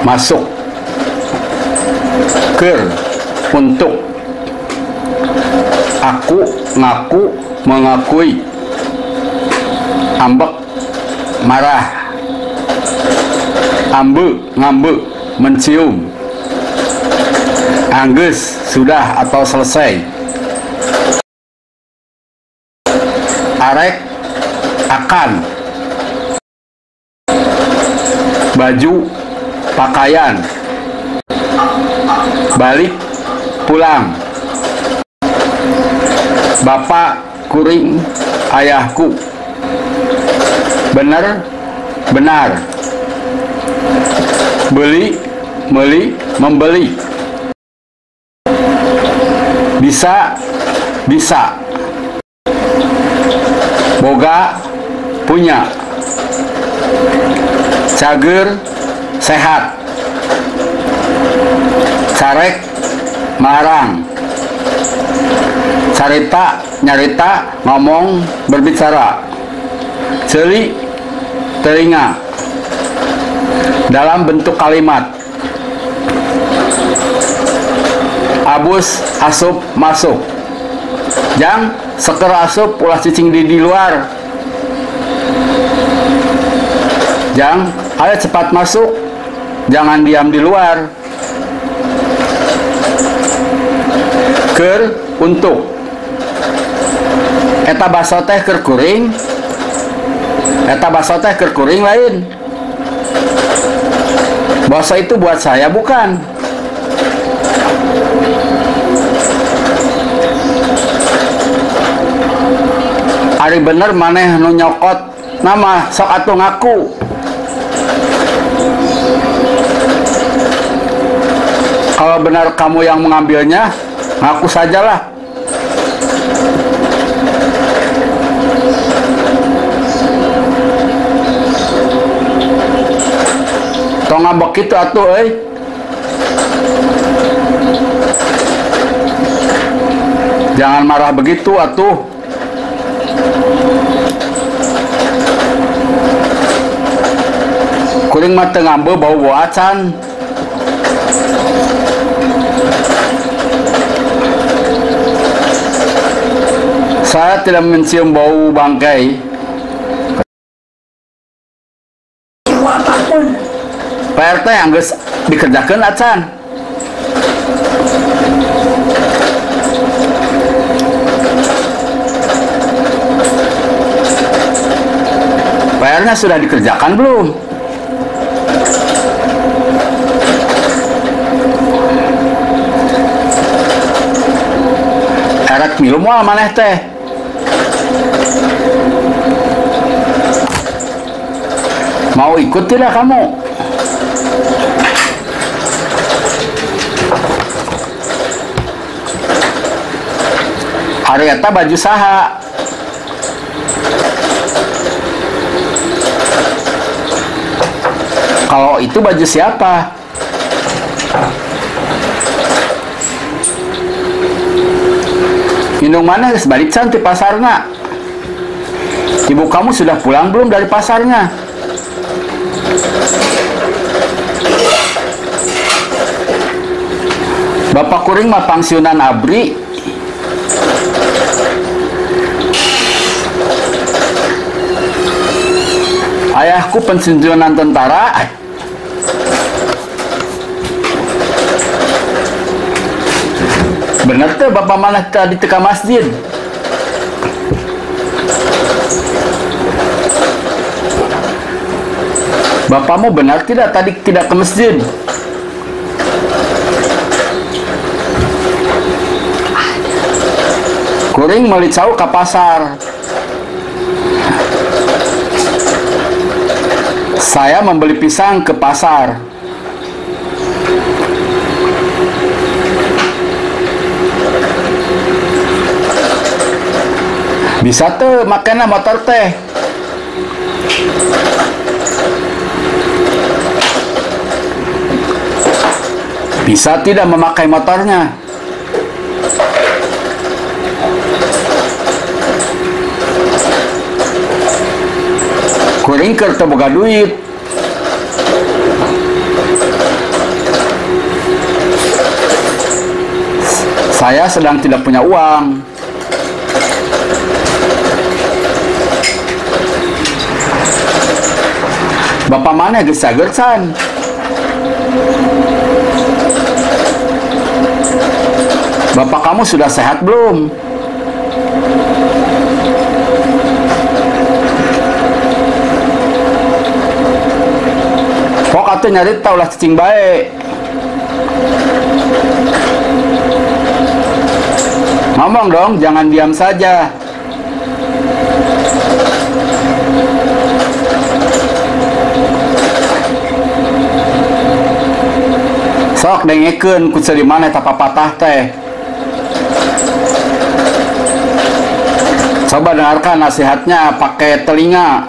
Masuk. Keur, untuk. Aku, ngaku, mengakui. Ambek, marah. Ambe, ngambe, mencium. Anggeus, sudah atau selesai. Arek, akan. Baju, pakaian. Balik, pulang. Bapak, kuring, ayahku. Benar, benar. Beli, meli, membeli. Bisa, bisa. Boga, punya. Cager, sehat. Carek, melarang. Carita, nyarita, ngomong, berbicara. Ceuli, telinga. Dalam bentuk kalimat. Abus, asup, masuk. Jang, seker asup, ulah cicing di luar. Jang, ayo cepat masuk, jangan diam di luar. Keur, untuk. Eta baso teh keur kuring. Eta baso teh keur kuring lain. Baso itu buat saya bukan. Ari bener maneh nu nyokot nama sok atuh ngaku. Kalau benar kamu yang mengambilnya, ngaku sajalah. Tong ngambek kitu atuh euy. Jangan marah begitu atuh. Kuring mah teu ngambeu bau-bau acan. Saya tidak mencium bau bangkai. Pak RT anggeus dikerjakeun acan. PR-nya sudah dikerjakan belum? Erek milu moal maneh teh. Mau ikut tidak kamu? Ari eta baju saha? Kalau itu baju siapa? Indung mana geus balik can ti pasarna? Ibu kamu sudah pulang belum dari pasarnya? Bapak kuring mah pangsiunan ABRI. Ayahku pensiunan tentara. Bener tuh bapak malah tadi teka masjid. Bapakmu benar tidak tadi tidak ke masjid? Kuring meuli cau ke pasar. Saya membeli pisang ke pasar. Bisa tuh makanya motor teh. Bisa tidak memakai motornya? Kuring keur teu boga duit. Saya sedang tidak punya uang. Bapak maneh geus cager can? Bapak kamu sudah sehat belum? Pok atuh nyarita ulah cicing bae. Ngomong dong, jangan diam saja. Sok dengekeun ku ceuri maneh eta papatah teh. Coba dengarkan nasihatnya pakai telinga.